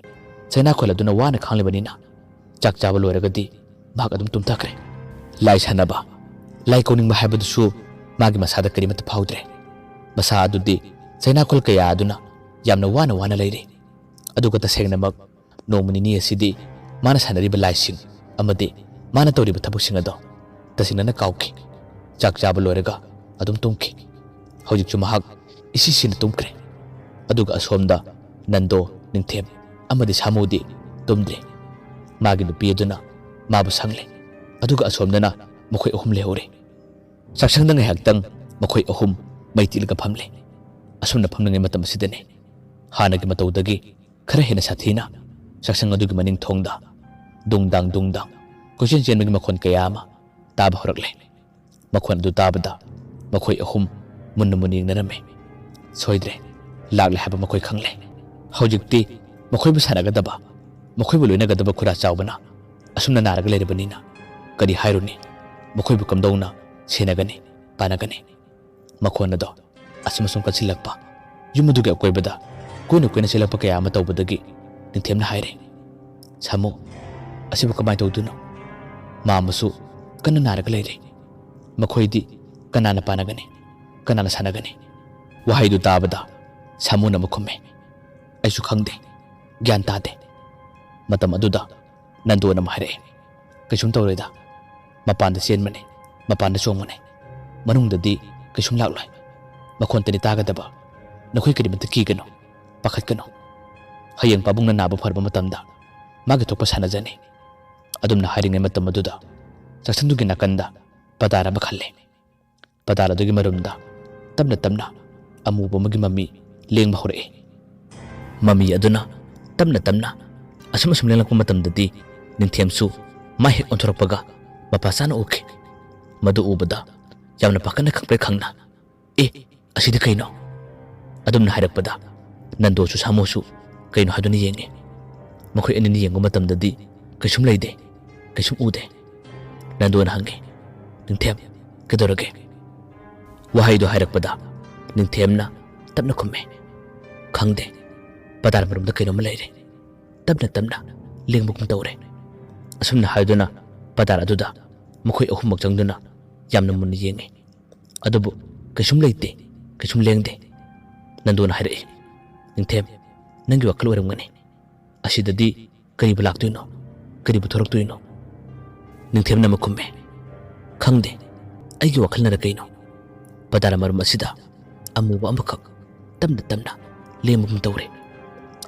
ꯆꯩꯅꯥꯈꯣꯜ ꯑꯗꯨꯅ ꯋꯥꯅ ꯈꯥꯡꯂꯤꯕꯅꯤꯅ ꯆꯥꯛ ꯆꯥꯕ ꯂꯣꯏꯔꯒꯗꯤ ꯃꯍꯥꯛ ꯑꯗꯨꯝ ꯇꯨꯝꯊꯈ꯭ꯔꯦ꯫ ꯂꯥꯏ ꯁꯥꯟꯅꯕ, ꯂꯥꯏ ꯀꯧꯅꯤꯡꯕ ꯍꯥꯏꯕꯗꯨꯁꯨ ꯃꯥꯒꯤ ꯃꯁꯥꯗ ꯀꯔꯤꯃꯠꯇ ꯐꯥꯎꯗ꯭ꯔꯦ꯫ ꯃꯁꯥ ꯑꯗꯨꯗꯤ ꯆꯩꯅꯥꯈꯣꯜ ꯀꯌꯥ ꯑꯗꯨꯅ ꯌꯥꯝꯅ ꯋꯥꯅ ꯋꯥꯅ ꯂꯩꯔꯤ꯫ ꯑꯗꯨꯒ ꯇꯁꯦꯡꯅꯃꯛ ꯅꯣꯡꯃ ꯅꯤꯅꯤ ꯑꯁꯤꯗꯤ ꯃꯥꯅ ꯁꯥꯟꯅꯔꯤꯕ ꯂꯥꯏꯁꯤꯡ ꯑꯃꯗꯤ ꯃꯥꯅ ꯇꯧꯔꯤꯕ ꯊꯕꯛꯁꯤꯡ ꯑꯗꯣ ꯇꯁꯦꯡꯅꯅ ꯀꯥꯎꯈꯤ꯫ ꯆꯥꯛ ꯆꯥꯕ ꯂꯣꯏꯔꯒ ꯑꯗꯨꯝ ꯇꯨꯝꯈꯤ꯫ ꯍꯧꯖꯤꯛꯁꯨ ꯃꯍꯥꯛ ꯏꯁꯤ ꯁꯤꯅ ꯇꯨꯝꯈ꯭ꯔꯦ꯫ ꯑꯗꯨꯒ ꯑꯁꯣꯝꯗ ꯅꯟꯗꯣ, ꯅꯤꯡꯊꯦꯝ ꯑꯃꯗꯤ ꯁꯥꯃꯨꯗꯤ ꯇꯨꯝꯗ꯭ꯔꯤ꯫ ꯃꯥꯒꯤ ꯅꯨꯄꯤ ꯑꯗꯨꯅ ꯃꯥꯕꯨ ꯁꯪꯂꯦ꯫ ꯑꯗꯨꯒ ꯑꯁꯣꯝꯗꯅ ꯃꯈꯣꯏ ꯑꯍꯨꯝ ꯂꯩꯍꯧꯔꯦ꯫ ꯆꯥꯛꯁꯪꯗ ꯉꯥꯏꯍꯥꯛꯇꯪ ꯃꯈꯣꯏ ꯑꯍꯨꯝ ꯃꯩ ꯇꯤꯛꯂꯒ ꯐꯝꯂꯦ꯫ ꯑꯁꯨꯝꯅ ꯐꯝꯂꯤꯉꯩ ꯃꯇꯝ ꯑꯁꯤꯗꯅꯤ ꯍꯥꯟꯅꯒꯤ ꯃꯇꯧꯗꯒꯤ ꯈꯔ ꯍꯦꯟꯅ ꯁꯥꯊꯤꯅ ꯆꯥꯛꯁꯪ ꯑꯗꯨꯒꯤ ꯃꯅꯤꯡ ꯊꯣꯡꯗ ꯗꯨꯡ ꯗꯥꯡ ꯗꯨꯡ ꯗꯥꯡ ꯀꯣꯏꯆꯦꯟ ꯆꯦꯟꯕꯒꯤ ꯃꯈꯣꯟ ꯀꯌꯥ ꯑꯃ ꯇꯥꯕ ꯍꯧꯔꯛꯂꯦ꯫ ꯃꯈꯣꯟ ꯑꯗꯨ ꯇꯥꯕꯗ ꯃꯈꯣꯏ ꯑꯍꯨꯝ ꯃꯨꯟꯅ ꯃꯨꯟꯅ ꯌꯦꯡꯅꯔꯝꯃꯤ꯫ ꯁꯣꯏꯗ꯭ꯔꯦ, ꯂꯥꯛꯂꯦ ꯍꯥꯏꯕ ꯃꯈꯣꯏ ꯈꯪꯂꯦ꯫ ꯍꯧꯖꯤꯛꯇꯤ ꯃꯈꯣꯏꯕꯨ ꯁꯥꯟꯅꯒꯗꯕ, ꯃꯈꯣꯏꯕꯨ ꯂꯣꯏꯅꯒꯗꯕ ꯈꯨꯔꯥ ꯆꯥꯎꯕꯅ ꯑꯁꯨꯝꯅ ꯅꯥꯔꯒ ꯂꯩꯔꯕꯅꯤꯅ ꯀꯔꯤ ꯍꯥꯏꯔꯨꯅꯤ? ꯃꯈꯣꯏꯕꯨ ꯀꯝꯗꯧꯅ ꯁꯦꯟꯅꯒꯅꯤ, ꯄꯥꯟꯅꯒꯅꯤ? ꯃꯈꯣꯟ ꯑꯗꯣ ꯑꯁꯨꯝ ꯑꯁꯨꯝ ꯀꯟꯁꯤꯜꯂꯛꯄ, ꯌꯨꯝ ꯑꯗꯨꯒꯤ ꯑꯀꯣꯏꯕꯗ ꯀꯣꯏꯅ ꯀꯣꯏꯅ ꯆꯦꯜꯂꯛꯄ ꯀꯌꯥ ꯑꯃ ꯇꯧꯕꯗꯒꯤ ꯅꯤꯡꯊꯦꯝꯅ ꯍꯥꯏꯔꯦ, "ꯁꯥꯃꯨ, ꯑꯁꯤꯕꯨ ꯀꯃꯥꯏꯅ ꯇꯧꯗꯣꯏꯅꯣ? ꯃꯥ ꯑꯃꯁꯨ ꯀꯟꯅ ꯅꯥꯔꯒ ꯂꯩꯔꯦ꯫ ꯃꯈꯣꯏꯗꯤ ꯀꯅꯥꯅ ꯄꯥꯟꯅꯒꯅꯤ? ꯀꯅꯥꯅ ꯁꯥꯟꯅꯒꯅꯤ?" ꯋꯥꯍꯩꯗꯨ ꯇꯥꯕꯗ ꯁꯥꯃꯨꯅ ꯑꯃꯨꯛ ꯈꯨꯝꯃꯦ, "ꯑꯩꯁꯨ ꯈꯪꯗꯦ, ꯒ꯭ꯌꯥꯟ ꯇꯥꯗꯦ"꯫ ꯃꯇꯝ ꯑꯗꯨꯗ ꯅꯟꯗꯣꯅ ꯑꯃꯨꯛ ꯍꯥꯏꯔꯛꯑꯦ, "ꯀꯩꯁꯨꯝ ꯇꯧꯔꯣꯏꯗ, ꯃꯄꯥꯟꯗ ꯆꯦꯟꯕꯅꯦ, ꯃꯄꯥꯟꯗ ꯆꯣꯡꯕꯅꯦ, ꯃꯅꯨꯡꯗꯗꯤ ꯀꯩꯁꯨꯝ ꯂꯥꯛꯂꯣꯏ꯫ ꯃꯈꯣꯟꯇꯅꯤ ꯇꯥꯒꯗꯕ꯫ ꯅꯈꯣꯏ ꯀꯔꯤꯃꯠꯇ ꯀꯤꯒꯅꯨ, ꯄꯥꯈꯠꯀꯅꯨ꯫ ꯍꯌꯦꯡ ꯄꯥꯕꯨꯡꯅ ꯅꯥꯕ ꯐꯔꯕ ꯃꯇꯝꯗ ꯃꯥꯒꯤ ꯊꯣꯛꯄ ꯁꯥꯟꯅꯖꯅꯤ"꯫ ꯑꯗꯨꯝꯅ ꯍꯥꯏꯔꯤꯉꯩ ꯃꯇꯝ ꯑꯗꯨꯗ ꯆꯥꯛꯁꯪꯗꯨꯒꯤ ꯅꯥꯀꯟꯗ ꯄꯇꯥꯔ ꯑꯃ ꯈꯜꯂꯦ꯫ ꯄꯇꯥꯔ ꯑꯗꯨꯒꯤ ꯃꯔꯨꯝꯗ ꯇꯞꯅ ꯇꯞꯅ ꯑꯃꯨꯕ ꯑꯃꯒꯤ ꯃꯃꯤ ꯂꯦꯡꯕ ꯍꯧꯔꯛꯏ꯫ ꯃꯃꯤ ꯑꯗꯨꯅ ꯇꯞꯅ ꯇꯞꯅ ꯑꯁꯨꯝ ꯑꯁꯨꯝ ꯂꯦꯡꯂꯛꯄ ꯃꯇꯝꯗꯗꯤ ꯅꯤꯡꯊꯦꯝꯁꯨ ꯃꯥꯏ ꯍꯦꯛ ꯑꯣꯟꯊꯣꯔꯛꯄꯒ ꯃꯄꯥ ꯆꯥꯅ ꯎꯈꯤ꯫ ꯃꯗꯨ ꯎꯕꯗ ꯌꯥꯝꯅ ꯄꯥꯈꯠꯅ ꯈꯪꯄ꯭ꯔꯦꯛ ꯈꯪꯅ, "ꯑꯦ, ꯑꯁꯤꯗꯤ ꯀꯩꯅꯣ?" ꯑꯗꯨꯝꯅ ꯍꯥꯏꯔꯛꯄꯗ ꯅꯟꯗꯣꯁꯨ ꯁꯥꯃꯨꯁꯨ ꯀꯩꯅꯣ ꯍꯥꯏꯗꯨꯅ ꯌꯦꯡꯉꯤ꯫ ꯃꯈꯣꯏ ꯑꯅꯤꯅ ꯌꯦꯡꯕ ꯃꯇꯝꯗꯗꯤ ꯀꯩꯁꯨꯝ ꯂꯩꯇꯦ, ꯀꯩꯁꯨꯝ ꯎꯗꯦ꯫ ꯅꯟꯗꯣꯅ ꯍꯪꯉꯤ, "ꯅꯤꯡꯊꯦꯝ, ꯀꯩꯗꯧꯔꯒꯦ?" ꯋꯥꯍꯩꯗꯨ ꯍꯥꯏꯔꯛꯄꯗ ꯅꯤꯡꯊꯦꯝꯅ ꯇꯞꯅ ꯈꯨꯝꯃꯦ꯫ "ꯈꯪꯗꯦ, ꯄꯗꯥꯔ ꯃꯔꯨꯝꯗ ꯀꯩꯅꯣꯝꯃ ꯂꯩꯔꯦ꯫ ꯇꯞꯅ ꯇꯞꯅ ꯂꯦꯡꯕꯒꯨꯝ ꯇꯧꯔꯦ"꯫ ꯑꯁꯨꯝꯅ ꯍꯥꯏꯗꯨꯅ ꯄꯗꯥꯔ ꯑꯗꯨꯗ ꯃꯈꯣꯏ ꯑꯍꯨꯝꯃꯛ ꯆꯪꯗꯨꯅ ꯌꯥꯝꯅ ꯃꯨꯟꯅ ꯌꯦꯡꯉꯤ꯫ ꯑꯗꯨꯕꯨ ꯀꯩꯁꯨꯝ ꯂꯩꯇꯦ, ꯀꯩꯁꯨꯝ ꯂꯦꯡꯗꯦ꯫ ꯅꯟꯗꯣꯅ ꯍꯥꯏꯔꯛꯏ, "ꯅꯤꯡꯊꯦꯝ, ꯅꯪꯒꯤ ꯋꯥꯈꯜ ꯑꯣꯏꯔꯝꯒꯅꯤ꯫ ꯑꯁꯤꯗꯗꯤ ꯀꯔꯤꯕꯨ ꯂꯥꯛꯇꯣꯏꯅꯣ? ꯀꯔꯤꯕꯨ ꯊꯣꯔꯛꯇꯣꯏꯅꯣ?" ꯅꯤꯡꯊꯦꯝꯅ ꯑꯃꯨꯛ ꯈꯨꯝꯃꯦ, "ꯈꯪꯗꯦ, ꯑꯩꯒꯤ ꯋꯥꯈꯜꯅꯔ ꯀꯩꯅꯣ, ꯄꯗꯥꯔ ꯃꯔꯨꯝ ꯑꯁꯤꯗ ꯑꯃꯨꯕ ꯑꯃꯈꯛ ꯇꯞꯅ ꯇꯞꯅ ꯂꯦꯡꯕꯒꯨꯝ ꯇꯧꯔꯦ"꯫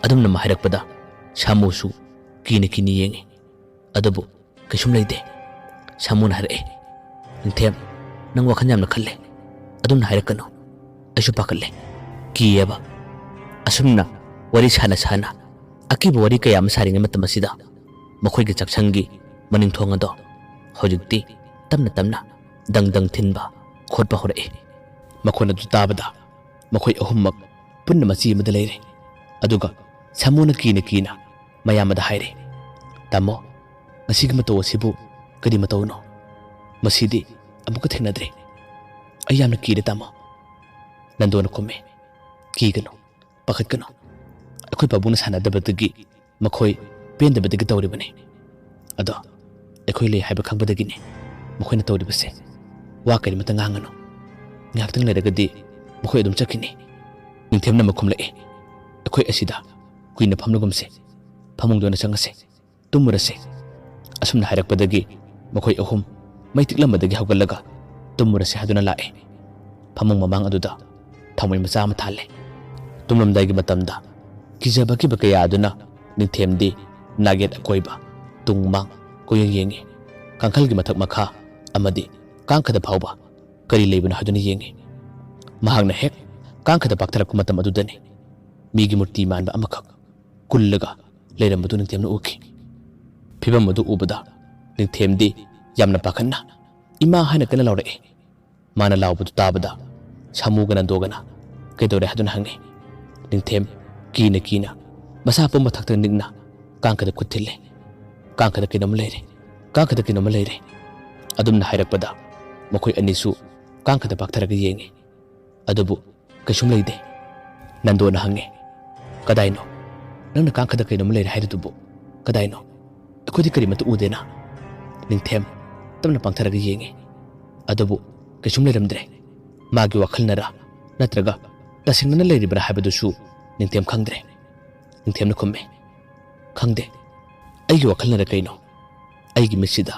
ꯑꯗꯨꯝꯅ ꯃꯥ ꯍꯥꯏꯔꯛꯄꯗ ꯁꯥꯃꯨꯁꯨ ꯀꯤꯅ ꯀꯤꯅ ꯌꯦꯡꯉꯤ꯫ ꯑꯗꯨꯕꯨ ꯀꯩꯁꯨꯝ ꯂꯩꯇꯦ꯫ ꯁꯥꯃꯨꯅ ꯍꯥꯏꯔꯛꯑꯦ, "ꯅꯤꯡꯊꯦꯝ, ꯅꯪ ꯋꯥꯈꯜ ꯌꯥꯝꯅ ꯈꯜꯂꯦ꯫ ꯑꯗꯨꯝꯅ ꯍꯥꯏꯔꯛꯀꯅꯨ꯫ ꯑꯩꯁꯨ ꯄꯥꯈꯠꯂꯦ, ꯀꯤꯌꯦꯕ"꯫ ꯑꯁꯨꯝꯅ ꯋꯥꯔꯤ ꯁꯥꯅ ꯁꯥꯅ ꯑꯀꯤꯕ ꯋꯥꯔꯤ ꯀꯌꯥ ꯑꯃ ꯁꯥꯔꯤꯉꯩ ꯃꯇꯝ ꯑꯁꯤꯗ ꯃꯈꯣꯏꯒꯤ ꯆꯥꯛꯁꯪꯒꯤ ꯃꯅꯤꯡ ꯊꯣꯡ ꯑꯗꯣ ꯍꯧꯖꯤꯛꯇꯤ ꯇꯞꯅ ꯇꯞꯅ ꯗꯪ ꯗꯪ ꯊꯤꯟꯕ ꯈꯣꯠꯄ ꯍꯧꯔꯛꯏ꯫ ꯃꯈꯣꯟ ꯑꯗꯨ ꯇꯥꯕꯗ ꯃꯈꯣꯏ ꯑꯍꯨꯝꯃꯛ ꯄꯨꯟꯅ ꯃꯆꯤ ꯑꯃꯗ ꯂꯩꯔꯦ꯫ ꯑꯗꯨꯒ ꯁꯥꯃꯨꯅ ꯀꯤꯅ ꯀꯤꯅ ꯃꯌꯥꯝꯕꯗ ꯍꯥꯏꯔꯦ, "ꯇꯥꯃꯣ, ꯉꯁꯤꯒꯤ ꯃꯇꯧ ꯑꯁꯤꯕꯨ ꯀꯔꯤ ꯃꯇꯧꯅꯣ? ꯃꯁꯤꯗꯤ ꯑꯃꯨꯛꯀ ꯊꯦꯡꯅꯗ꯭ꯔꯤ꯫ ꯑꯩ ꯌꯥꯝꯅ ꯀꯤꯔꯦ, ꯇꯥꯃꯣ"꯫ ꯅꯟꯗꯣꯅ ꯈꯨꯝꯃꯤ, "ꯀꯤꯒꯅꯨ, ꯄꯥꯈꯠꯀꯅꯨ꯫ ꯑꯩꯈꯣꯏ ꯄꯥꯕꯨꯡꯅ ꯁꯥꯟꯅꯗꯕꯗꯒꯤ ꯃꯈꯣꯏ ꯄꯦꯟꯗꯕꯗꯒꯤ ꯇꯧꯔꯤꯕꯅꯤ꯫ ꯑꯗꯣ ꯑꯩꯈꯣꯏ ꯂꯩ ꯍꯥꯏꯕ ꯈꯪꯕꯗꯒꯤꯅꯤ ꯃꯈꯣꯏꯅ ꯇꯧꯔꯤꯕꯁꯦ꯫ ꯋꯥ ꯀꯔꯤꯃꯠꯇ ꯉꯥꯡꯒꯅꯨ꯫ ꯉꯥꯏꯍꯥꯛꯇꯪ ꯂꯩꯔꯒꯗꯤ ꯃꯈꯣꯏ ꯑꯗꯨꯝ ꯆꯠꯈꯤꯅꯤ꯫ ꯅꯤꯡꯊꯦꯝꯅ ꯑꯃꯨꯛ ꯈꯨꯝꯂꯛꯏ, "ꯑꯩꯈꯣꯏ ꯑꯁꯤꯗ ꯀꯨꯏꯅ ꯐꯝꯂꯒꯨꯝꯁꯦ꯫ ꯐꯃꯨꯡꯗ ꯑꯣꯏꯅ ꯆꯪꯉꯁꯦ꯫ ꯇꯨꯝꯃꯨꯔꯁꯦ"꯫ ꯑꯁꯨꯝꯅ ꯍꯥꯏꯔꯛꯄꯗꯒꯤ ꯃꯈꯣꯏ ꯑꯍꯨꯝ ꯃꯩ ꯇꯤꯛꯂꯝꯕꯗꯒꯤ ꯍꯧꯒꯠꯂꯒ "ꯇꯨꯝꯃꯨꯔꯁꯦ" ꯍꯥꯏꯗꯨꯅ ꯂꯥꯛꯑꯦ꯫ ꯐꯃꯨꯡ ꯃꯃꯥꯡ ꯑꯗꯨꯗ ꯊꯥꯎꯃꯩ ꯃꯆꯥ ꯑꯃ ꯊꯥꯜꯂꯦ꯫ ꯇꯨꯝꯂꯝꯗꯥꯏꯒꯤ ꯃꯇꯝꯗ ꯀꯤꯖꯕ ꯀꯤꯕ ꯀꯌꯥ ꯑꯗꯨꯅ ꯅꯤꯡꯊꯦꯝꯗꯤ ꯅꯥꯛꯌꯦꯠ ꯑꯀꯣꯏꯕ, ꯇꯨꯡ ꯃꯥꯡ ꯀꯣꯏꯌꯦꯡ ꯌꯦꯡꯉꯤ꯫ ꯀꯥꯡꯈꯜꯒꯤ ꯃꯊꯛ ꯃꯈꯥ ꯑꯃꯗꯤ ꯀꯥꯡꯈꯗ ꯐꯥꯎꯕ ꯀꯔꯤ ꯂꯩꯕꯅꯣ ꯍꯥꯏꯗꯨꯅ ꯌꯦꯡꯉꯤ꯫ ꯃꯍꯥꯛꯅ ꯍꯦꯛ ꯀꯥꯡꯈꯗ ꯄꯥꯛꯊꯔꯛꯄ ꯃꯇꯝ ꯑꯗꯨꯗꯅꯤ ꯃꯤꯒꯤ ꯃꯨꯔꯇꯤ ꯃꯥꯟꯕ ꯑꯃꯈꯛ ꯀꯨꯜꯂꯒ ꯂꯩꯔꯝꯕꯗꯨ ꯅꯤꯡꯊꯦꯝꯅ ꯎꯈꯤ꯫ ꯐꯤꯕꯝ ꯑꯗꯨ ꯎꯕꯗ ꯅꯤꯡꯊꯦꯝꯗꯤ ꯌꯥꯝꯅ ꯄꯥꯈꯠꯅ, "ꯏꯃꯥ!" ꯍꯥꯏꯅ ꯀꯟꯅ ꯂꯥꯎꯔꯛꯏ꯫ ꯃꯥꯅ ꯂꯥꯎꯕꯗꯨ ꯇꯥꯕꯗ ꯁꯥꯃꯨꯒ ꯅꯟꯗꯣꯒꯅ "ꯀꯩꯗꯧꯔꯦ?" ꯍꯥꯏꯗꯨꯅ ꯍꯪꯉꯤ꯫ ꯅꯤꯡꯊꯦꯝ ꯀꯤꯅ ꯀꯤꯅ ꯃꯁꯥ ꯄꯨꯝꯕ ꯊꯛꯇ ꯅꯤꯛꯅ ꯀꯥꯡꯈꯗ ꯈꯨꯠ ꯊꯤꯜꯂꯦ꯫ "ꯀꯥꯡꯈꯗ ꯀꯩꯅꯣꯝꯃ ꯂꯩꯔꯦ, ꯀꯥꯡꯈꯗ ꯀꯩꯅꯣꯝꯃ ꯂꯩꯔꯦ"꯫ ꯑꯗꯨꯝꯅ ꯍꯥꯏꯔꯛꯄꯗ ꯃꯈꯣꯏ ꯑꯅꯤꯁꯨ ꯀꯥꯡꯈꯗ ꯄꯥꯛꯊꯔꯒ ꯌꯦꯡꯉꯤ꯫ ꯑꯗꯨꯕꯨ ꯀꯩꯁꯨꯝ ꯂꯩꯇꯦ꯫ ꯅꯟꯗꯣꯅ ꯍꯪꯉꯦ꯫ "ꯀꯗꯥꯏꯅꯣ? ꯅꯪꯅ ꯀꯥꯡꯈꯗ ꯀꯩꯅꯣꯝꯃ ꯂꯩꯔꯦ ꯍꯥꯏꯔꯤꯗꯨꯕꯨ ꯀꯗꯥꯏꯅꯣ? ꯑꯩꯈꯣꯏꯗꯤ ꯀꯔꯤꯃꯠꯇ ꯎꯗꯦꯅ?" ꯅꯤꯡꯊꯦꯝ ꯇꯞꯅ ꯄꯥꯡꯊꯔꯒ ꯌꯦꯡꯉꯤ꯫ ꯑꯗꯨꯕꯨ ꯀꯩꯁꯨꯝ ꯂꯩꯔꯝꯗ꯭ꯔꯦ꯫ ꯃꯥꯒꯤ ꯋꯥꯈꯜꯅꯔꯥ ꯅꯠꯇ꯭ꯔꯒ ꯇꯁꯦꯡꯅꯅ ꯂꯩꯔꯤꯕ꯭ꯔꯥ ꯍꯥꯏꯕꯗꯨꯁꯨ ꯅꯤꯡꯊꯦꯝ ꯈꯪꯗ꯭ꯔꯦ꯫ ꯅꯤꯡꯊꯦꯝꯅ ꯈꯨꯝꯃꯦ, "ꯈꯪꯗꯦ꯫ ꯑꯩꯒꯤ ꯋꯥꯈꯜꯅꯔ ꯀꯩꯅꯣ, ꯑꯩꯒꯤ ꯃꯤꯠꯁꯤꯗ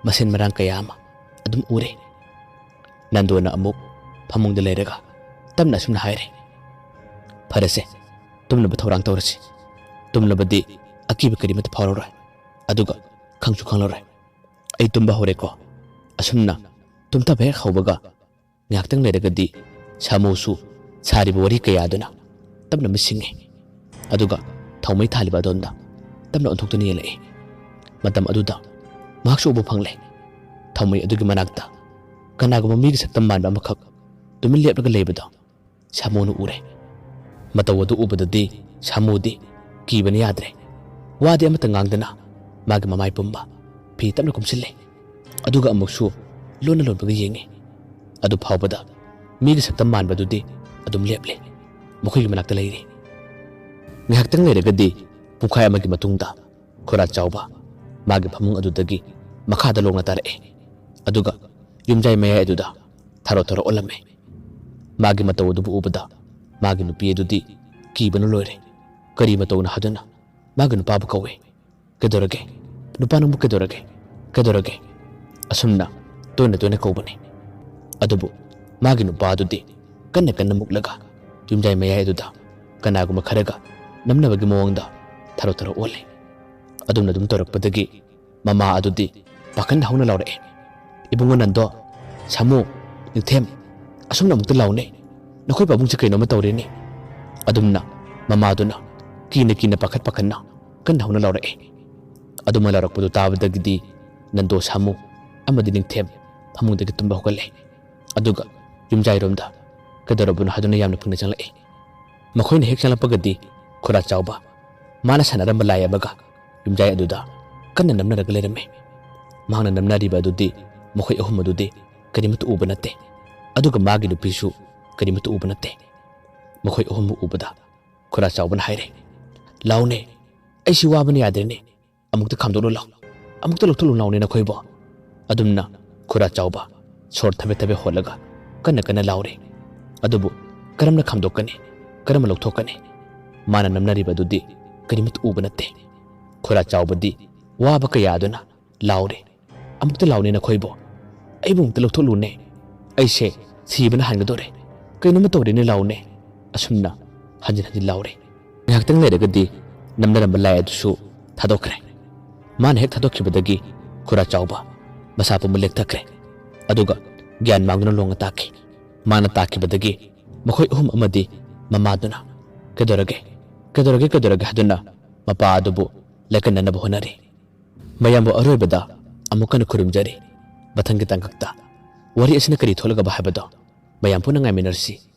ꯃꯁꯦꯟ ꯃꯔꯥꯡ ꯀꯌꯥ ꯑꯃ ꯑꯗꯨꯝ ꯎꯔꯦ꯫" ꯅꯟꯗꯣꯅ ꯑꯃꯨꯛ ꯐꯃꯨꯡꯗ ꯂꯩꯔꯒ ꯇꯞꯅ ꯑꯁꯨꯝꯅ ꯍꯥꯏꯔꯦ, "ꯐꯔꯦꯁꯦ, ꯇꯨꯝꯅꯕ ꯊꯧꯔꯥꯡ ꯇꯧꯔꯁꯤ꯫ ꯇꯨꯝꯂꯕꯗꯤ ꯑꯀꯤꯕ ꯀꯔꯤꯃꯠꯇ ꯐꯥꯎꯔꯔꯣꯏ꯫ ꯑꯗꯨꯒ ꯈꯪꯁꯨ ꯈꯪꯂꯔꯣꯏ꯫ ꯑꯩ ꯇꯨꯝꯕ ꯍꯧꯔꯦꯀꯣ꯫" ꯑꯁꯨꯝꯅ ꯇꯨꯝꯊꯕ ꯍꯦꯛ ꯍꯧꯕꯒ ꯉꯥꯏꯍꯥꯛꯇꯪ ꯂꯩꯔꯒꯗꯤ ꯁꯥꯃꯨꯁꯨ ꯁꯥꯔꯤꯕ ꯋꯥꯔꯤ ꯀꯌꯥꯗꯨꯅ ꯇꯞꯅ ꯃꯤꯠ ꯁꯤꯡꯉꯤ꯫ ꯑꯗꯨꯒ ꯊꯥꯎꯃꯩ ꯊꯥꯜꯂꯤꯕ ꯑꯗꯣꯝꯗ ꯇꯞꯅ ꯑꯣꯟꯊꯣꯛꯇꯨꯅ ꯌꯦꯡꯂꯛꯏ꯫ ꯃꯇꯝ ꯑꯗꯨꯗ ꯃꯍꯥꯛꯁꯨ ꯎꯕ ꯐꯪꯂꯦ꯫ ꯊꯥꯎꯃꯩ ꯑꯗꯨꯒꯤ ꯃꯅꯥꯛꯇ ꯀꯅꯥꯒꯨꯝꯕ ꯃꯤꯒꯤ ꯁꯛꯇꯝ ꯃꯥꯟꯕ ꯑꯃꯈꯛ ꯇꯨꯃꯤꯟ ꯂꯦꯞꯂꯒ ꯂꯩꯕꯗꯣ ꯁꯥꯃꯨꯅ ꯎꯔꯦ꯫ ꯃꯇꯧ ꯑꯗꯨ ꯎꯕꯗꯗꯤ ꯁꯥꯃꯨꯗꯤ ꯀꯤꯕꯅ ꯌꯥꯗ꯭ꯔꯦ꯫ ꯋꯥꯗꯤ ꯑꯃꯠꯇ ꯉꯥꯡꯗꯅ ꯃꯥꯒꯤ ꯃꯃꯥꯏ ꯄꯨꯝꯕ ꯐꯤ ꯇꯞꯅ ꯀꯨꯝꯁꯤꯜꯂꯦ꯫ ꯑꯗꯨꯒ ꯑꯃꯨꯛꯁꯨ ꯂꯣꯟꯅ ꯂꯣꯟꯕꯒ ꯌꯦꯡꯉꯤ꯫ ꯑꯗꯨ ꯐꯥꯎꯕꯗ ꯃꯤꯒꯤ ꯁꯛꯇꯝ ꯃꯥꯟꯕꯗꯨꯗꯤ ꯑꯗꯨꯝ ꯂꯦꯞꯂꯦ꯫ ꯃꯈꯣꯏꯒꯤ ꯃꯅꯥꯛꯇ ꯂꯩꯔꯤ꯫ ꯉꯥꯏꯍꯥꯛꯇꯪ ꯂꯩꯔꯒꯗꯤ ꯄꯨꯡꯈꯥꯏ ꯑꯃꯒꯤ ꯃꯇꯨꯡꯗ ꯈꯨꯔꯥ ꯆꯥꯎꯕ ꯃꯥꯒꯤ ꯐꯃꯨꯡ ꯑꯗꯨꯗꯒꯤ ꯃꯈꯥꯗ ꯂꯣꯡꯅ ꯇꯥꯔꯛꯑꯦ꯫ ꯑꯗꯨꯒ ꯌꯨꯝꯖꯥꯏ ꯃꯌꯥꯏ ꯑꯗꯨꯗ ꯊꯔꯣ ꯊꯔꯣ ꯑꯣꯜꯂꯝꯃꯦ꯫ ꯃꯥꯒꯤ ꯃꯇꯧ ꯑꯗꯨꯕꯨ ꯎꯕꯗ ꯃꯥꯒꯤ ꯅꯨꯄꯤ ꯑꯗꯨꯗꯤ ꯀꯤꯕꯅ ꯂꯣꯏꯔꯦ꯫ ꯀꯔꯤ ꯃꯇꯧꯅꯣ ꯍꯥꯏꯗꯨꯅ ꯃꯥꯒꯤ ꯅꯨꯄꯥꯕꯨ ꯀꯧꯏ꯫ "ꯀꯩꯗꯧꯔꯒꯦ? ꯅꯨꯄꯥ ꯅꯪꯕꯨ ꯀꯩꯗꯧꯔꯒꯦ? ꯀꯩꯗꯧꯔꯒꯦ?" ꯑꯁꯨꯝꯅ ꯇꯣꯏꯅ ꯇꯣꯏꯅ ꯀꯧꯕꯅꯤ꯫ ꯑꯗꯨꯕꯨ ꯃꯥꯒꯤ ꯅꯨꯄꯥ ꯑꯗꯨꯗꯤ ꯀꯟꯅ ꯀꯟꯅ ꯃꯨꯛꯂꯒ ꯌꯨꯝꯖꯥꯏ ꯃꯌꯥꯏ ꯑꯗꯨꯗ ꯀꯅꯥꯒꯨꯝꯕ ꯈꯔꯒ ꯅꯝꯅꯕꯒꯤ ꯃꯑꯣꯡꯗ ꯊꯔꯣ ꯊꯔꯣ ꯑꯣꯜꯂꯤ꯫ ꯑꯗꯨꯝꯅ ꯑꯗꯨꯝ ꯇꯧꯔꯛꯄꯗꯒꯤ ꯃꯃꯥ ꯑꯗꯨꯗꯤ ꯄꯥꯈꯠꯅ ꯍꯧꯅ ꯂꯥꯎꯔꯛꯑꯦ, "ꯏꯕꯨꯡꯉꯣ ꯅꯟꯗꯣ, ꯁꯥꯃꯨ, ꯅꯤꯡꯊꯦꯝ, ꯑꯁꯨꯝꯅ ꯑꯃꯨꯛꯇ ꯂꯥꯎꯅꯦ꯫ ꯅꯈꯣꯏ ꯄꯥꯕꯨꯡꯁꯦ ꯀꯩꯅꯣꯝꯃ ꯇꯧꯔꯦꯅꯦ꯫" ꯑꯗꯨꯝꯅ ꯃꯃꯥꯗꯨꯅ ꯀꯤꯅ ꯀꯤꯅ ꯄꯥꯈꯠ ꯄꯥꯈꯠꯅ ꯀꯟꯅ ꯍꯧꯅ ꯂꯥꯎꯔꯛꯑꯦ꯫ ꯑꯗꯨꯃꯥꯏꯅ ꯂꯥꯎꯔꯛꯄꯗꯨ ꯇꯥꯕꯗꯒꯤꯗꯤ ꯅꯟꯗꯣ, ꯁꯥꯃꯨ ꯑꯃꯗꯤ ꯅꯤꯡꯊꯦꯝ ꯐꯃꯨꯡꯗꯒꯤ ꯇꯨꯝꯕ ꯍꯧꯒꯠꯂꯦ꯫ ꯑꯗꯨꯒ ꯌꯨꯝꯖꯥꯏꯔꯣꯝꯗ ꯀꯩꯗꯧꯔꯕꯅꯣ ꯍꯥꯏꯗꯨꯅ ꯌꯥꯝꯅ ꯐꯪꯅ ꯆꯪꯂꯛꯏ꯫ ꯃꯈꯣꯏꯅ ꯍꯦꯛ ꯆꯪꯂꯛꯄꯒꯗꯤ ꯈꯨꯔꯥ ꯆꯥꯎꯕ ꯃꯥꯅ ꯁꯥꯟꯅꯔꯝꯕ ꯂꯥꯏ ꯑꯃꯒ ꯌꯨꯝꯖꯥꯏ ꯑꯗꯨꯗ ꯀꯟꯅ ꯅꯝꯅꯔꯒ ꯂꯩꯔꯝꯃꯤ꯫ ꯃꯍꯥꯛꯅ ꯅꯝꯅꯔꯤꯕ ꯑꯗꯨꯗꯤ ꯃꯈꯣꯏ ꯑꯍꯨꯝ ꯑꯗꯨꯗꯤ ꯀꯔꯤꯃꯠꯇ ꯎꯕ ꯅꯠꯇꯦ꯫ ꯑꯗꯨꯒ ꯃꯥꯒꯤ ꯅꯨꯄꯤꯁꯨ ꯀꯔꯤꯃꯠꯇ ꯎꯕ ꯅꯠꯇꯦ꯫ ꯃꯈꯣꯏ ꯑꯍꯨꯝꯕꯨ ꯎꯕꯗ ꯈꯨꯔꯥ ꯆꯥꯎꯕꯅ ꯍꯥꯏꯔꯦ, "ꯂꯥꯎꯅꯦ, ꯑꯩꯁꯤ ꯋꯥꯕꯅ ꯌꯥꯗ꯭ꯔꯦꯅꯦ, ꯑꯃꯨꯛꯇ ꯈꯥꯝꯗꯣꯛꯂꯨ ꯂꯥꯎ, ꯑꯃꯨꯛꯇ ꯂꯧꯊꯣꯛꯂꯨ ꯂꯥꯎꯅꯦ ꯅꯈꯣꯏꯕꯣ"꯫ ꯑꯗꯨꯝꯅ ꯈꯨꯔꯥ ꯆꯥꯎꯕ ꯁꯣꯔ ꯊꯕꯦ ꯊꯕꯦ ꯍꯣꯜꯂꯒ ꯀꯟꯅ ꯀꯟꯅ ꯂꯥꯎꯔꯦ꯫ ꯑꯗꯨꯕꯨ ꯀꯔꯝꯅ ꯈꯥꯝꯗꯣꯛꯀꯅꯤ, ꯀꯔꯝꯅ ꯂꯧꯊꯣꯛꯀꯅꯤ? ꯃꯥꯅ ꯅꯝꯅꯔꯤꯕ ꯑꯗꯨꯗꯤ ꯀꯔꯤꯃꯠꯇ ꯎꯕ ꯅꯠꯇꯦ꯫ ꯈꯨꯔꯥ ꯆꯥꯎꯕꯗꯤ ꯋꯥꯕ ꯀꯌꯥ ꯑꯗꯨꯅ ꯂꯥꯎꯔꯦ, "ꯑꯃꯨꯛꯇ ꯂꯥꯎꯅꯦ ꯅꯈꯣꯏꯕꯨ, ꯑꯩꯕꯨ ꯑꯃꯨꯛꯇ ꯂꯧꯊꯣꯛꯂꯨꯅꯦ, ꯑꯩꯁꯦ ꯁꯤꯕꯅ ꯍꯥꯟꯒꯗꯣꯔꯦ, ꯀꯩꯅꯣꯝꯃ ꯇꯧꯔꯦꯅꯦ, ꯂꯥꯎꯅꯦ"꯫ ꯑꯁꯨꯝꯅ ꯍꯟꯖꯤꯟ ꯍꯟꯖꯤꯟ ꯂꯥꯎꯔꯦ꯫ ꯉꯥꯏꯍꯥꯛꯇꯪ ꯂꯩꯔꯒꯗꯤ ꯅꯝꯅꯔꯝꯕ ꯂꯥꯏ ꯑꯗꯨꯁꯨ ꯊꯥꯗꯣꯛꯈ꯭ꯔꯦ꯫ ꯃꯥꯅ ꯍꯦꯛ ꯊꯥꯗꯣꯛꯈꯤꯕꯗꯒꯤ ꯈꯨꯔꯥ ꯆꯥꯎꯕ ꯃꯁꯥ ꯄꯨꯝꯕ ꯂꯦꯛꯊꯈ꯭ꯔꯦ꯫ ꯑꯗꯨꯒ ꯒ꯭ꯌꯥꯟ ꯃꯥꯡꯗꯨꯅ ꯂꯣꯡꯅ ꯇꯥꯈꯤ꯫ ꯃꯥꯅ ꯇꯥꯈꯤꯕꯗꯒꯤ ꯃꯈꯣꯏ ꯑꯍꯨꯝ ꯑꯃꯗꯤ ꯃꯃꯥꯗꯨꯅ, "ꯀꯩꯗꯧꯔꯒꯦ? ꯀꯩꯗꯧꯔꯒꯦ? ꯀꯩꯗꯧꯔꯒꯦ?" ꯍꯥꯏꯗꯨꯅ ꯃꯄꯥ ꯑꯗꯨꯕꯨ ꯂꯥꯏꯀꯠꯅꯅꯕ ꯍꯣꯠꯅꯔꯤ꯫ ꯃꯌꯥꯝꯕꯨ ꯑꯔꯣꯏꯕꯗ ꯑꯃꯨꯛ ꯍꯟꯅ ꯈꯨꯔꯨꯝꯖꯔꯤ꯫ ꯃꯊꯪꯒꯤ ꯇꯥꯡꯀꯛꯇ ꯋꯥꯔꯤ ꯑꯁꯤꯅ ꯀꯔꯤ ꯊꯣꯛꯂꯒꯕ ꯍꯥꯏꯕꯗꯣ ꯃꯌꯥꯝ ꯄꯨꯟꯅ ꯉꯥꯏꯃꯤꯟꯅꯔꯁꯤ꯫